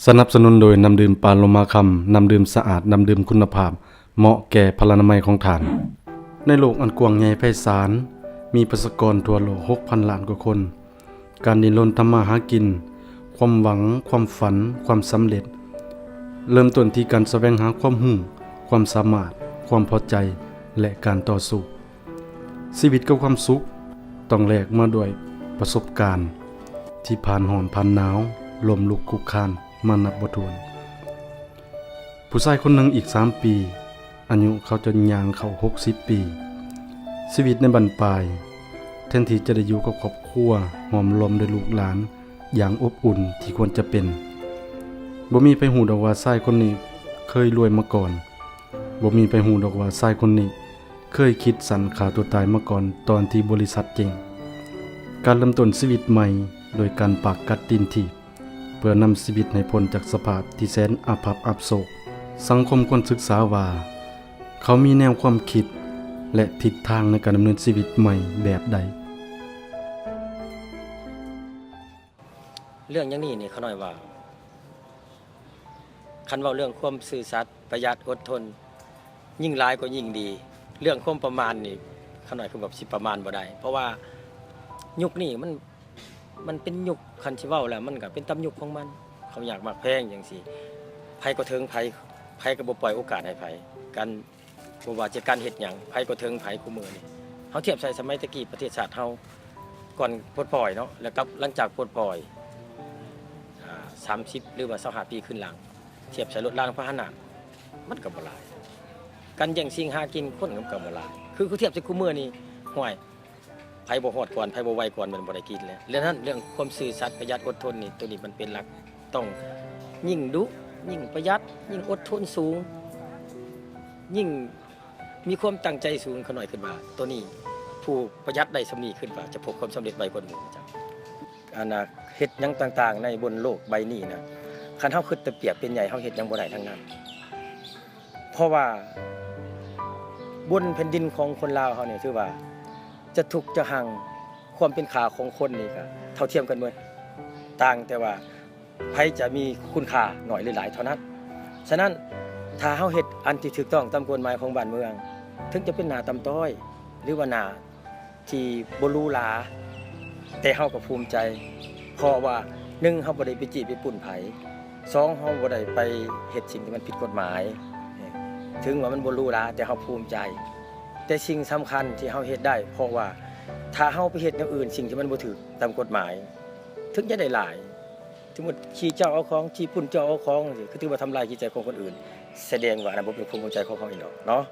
ສະໜັບສະໜູນໂດຍ ນ້ຳດື່ມປາໂລມາຄຳ, ນ້ຳດື່ມສະອາດ, ນ້ຳດື່ມຄຸນນະພາບ, ເໝາະແກ່ພະລານາໄມຂອງທ່ານ. ໃນໂລກອັນກວ້າງໃຫຍ່ໄພສານ, ມີປະຊາກອນທົ່ວໂລກ ຫົກພັນລ້ານກວ່າຄົນ. ການດີ້ນລົນທຳມາຫາກິນ, ຄວາມຫວັງ, ຄວາມຝັນ, ຄວາມສຳເລັດ, ເລີ່ມຕົ້ນທີ່ການສະແຫວງຫາຄວາມຮູ້, ຄວາມສາມາດ, ຄວາມພໍໃຈ ແລະ ການຕໍ່ສູ້. ຊີວິດກັບຄວາມສຸກຕ້ອງແລກມາດ້ວຍປະສົບການທີ່ຜ່ານຮ້ອນຜ່ານໜາວ, ລົ້ມລຸກຄຸກຄານມານັບບໍ່ຖ້ວນ. ຜູ້ຊາຍຄົນໜຶ່ງອີກສາມປີ, ອາຍຸເຂົາຈະຍ່າງເຂົ້າຫົກສິບປີ. ຊີວິດໃນບັ້ນປາຍ, ແທນທີ່ຈະໄດ້ຢູ່ກັບຄອບຄົວ, ຫ້ອມລ້ອມດ້ວຍລູກຫຼານຢ່າງອົບອຸ່ນທີ່ຄວນຈະເປັນ. ບໍ່ມີໃຜຮູ້ດອກວ່າຊາຍຄົນນີ້ເຄີຍລວຍມາກ່ອນ. ບໍ່ມີໃຜຮູ້ດອກວ່າຊາຍຄົນນີ້ເຄີຍຄິດສັ້ນຂ້າຕົວຕາຍມາກ່ອນຕອນທີ່ບໍລິສັດເຈັງ. ການເລີ່ມຕົ້ນຊີວິດໃໝ່ໂດຍການປາກກັດຕີນຖີບ ເພື່ອນຳຊີວິດໃຫ້ພົ້ນຈາກສະພາບທີ່ແສນອາພັບອັບໂສກ. ສັງຄົມຄວນສຶກສາວ່າ ເຂົາມີແນວຄວາມຄິດ ແລະ ທິດທາງໃນການດຳເນີນຊີວິດໃໝ່ແບບໃດ. ເລື່ອງຢ່າງນີ້ນີ້ ຂ້ານ້ອຍວ່າ ຄັນເວົ້າເລື່ອງຄວາມຊື່ສັດ, ປະຢັດ, ອົດທົນ, ຍິ່ງຫຼາຍກໍຍິ່ງດີ. ເລື່ອງຄວາມປະໝາດນີ້ ຂ້ານ້ອຍຄືແບບຊິປະໝາດບໍ່ໄດ້, ເພາະວ່າຍຸກນີ້ມັນ ມັນເປັນຍຸກ, ຄັນຊິເວົ້າແລ້ວ ມັນກໍເປັນຕາມຍຸກຂອງມັນ. ຄວາມຢາກມາກແພງຈັ່ງຊີ້, ໃຜກໍເຖິງໃຜ, ໃຜກໍບໍ່ປ່ອຍໂອກາດໃຫ້ໃຜ. ການ ບໍ່ວ່າຈະການເຮັດຫຍັງ, ໃຜກໍເຖິງໃຜ. ຄູ່ມື້ນີ້ ເຮົາທຽບໃສ່ສະໄໝແຕ່ກີ້ ປະເທດຊາດເຮົາ ກ່ອນປົດປ່ອຍເນາະ ແລ້ວກັບຫຼັງຈາກປົດປ່ອຍ ອາ ສາມສິບ ຫຼືວ່າ ຊາວຫ້າປີຂຶ້ນຫຼັງ, ທຽບໃສ່ລົດລາງພາຫະນະ ມັນກໍບໍ່ຫຼາຍ. ການແຍ່ງຊິງຫາກິນຄົນກໍບໍ່ຫຼາຍ. ຄື ຄືທຽບໃສ່ຄູ່ມື້ນີ້ ຫ້ວຍ ໃຜບໍ່ຮອດກ່ອນ, ໃຜບໍ່ໄວກ່ອນ ມັນບໍ່ໄດ້ກິນແລ້ວ. ເລື່ອງນັ້ນ ເລື່ອງຄວາມຊື່ສັດ, ປະຢັດ, ອົດທົນນີ້ ໂຕນີ້ມັນເປັນຫຼັກ. ຕ້ອງຍິ່ງດຸ, ຍິ່ງປະຢັດ, ຍິ່ງອົດທົນສູງ, ຍິ່ງມີຄວາມຕັ້ງໃຈສູງ. ຂ້ານ້ອຍຄິດວ່າ ໂຕນີ້ ຜູ້ປະຢັດໄດ້ສ່ຳນີ້ ຄິດວ່າຈະພົບຄວາມສຳເລັດໄວກວ່າໝູ່. ອັນນ່າ ເຮັດຫຍັງຕ່າງໆໃນບົນໂລກໃບນີ້ນະ, ຄັນເຮົາຄິດແຕ່ປຽກເປັນໃຫຍ່, ເຮົາເຮັດຫຍັງບໍ່ໄດ້ທັງນັ້ນ. ເພາະວ່າບົນແຜ່ນດິນຂອງຄົນລາວເຮົານີ້ ຖືວ່າຈະທຸກຈະຮັ່ງ, ຄວາມເປັນຄ່າຂອງຄົນນີ້ກໍເທົ່າທຽມກັນໝົດ, ຕ່າງແຕ່ວ່າໃຜຈະມີຄຸນຄ່າໜ້ອຍຫຼືຫຼາຍເທົ່ານັ້ນ. ສະນັ້ນ ຖ້າເຮົາເຮັດອັນທີ່ຖືກຕ້ອງຕາມກົດໝາຍຂອງບ້ານເມືອງ, ເຖິງຈະເປັນໜ້າຕ່ຳຕ້ອຍ ຫຼືວ່າໜ້າ ທີ່ບໍ່ຫຼູຫຼາ, ແຕ່ເຮົາກໍພູມໃຈ, ເພາະວ່າ ໜຶ່ງ ເຮົາບໍ່ໄດ້ໄປຈີ້ໄປປຸ້ນໃຜ, ສອງ ເຮົາບໍ່ໄດ້ໄປເຮັດສິ່ງທີ່ມັນຜິດກົດໝາຍ. ເອີ ເຖິງວ່າມັນບໍ່ຫຼູຫຼາ ແຕ່ເຮົາພູມໃຈ. ແຕ່ສິ່ງສຳຄັນທີ່ເຮົາເຮັດໄດ້ ເພາະວ່າ ຖ້າເຮົາໄປເຮັດແນວອື່ນ, ສິ່ງທີ່ມັນບໍ່ຖືກຕາມກົດໝາຍ, ເຖິງຈະໄດ້ຫຼາຍ, ສົມມຸດ ຈີ້ເຈົ້າເອົາຂອງ, ຈີ້ປຸ້ນເຈົ້າເອົາຂອງ, ກໍຖືວ່າທຳລາຍຈິດໃຈຂອງຄົນອື່ນ, ສະແດງວ່າອັນນັ້ນບໍ່ເປັນຄວາມເຂົ້າໃຈຂອງເຮົາອີກດອກເນາະ.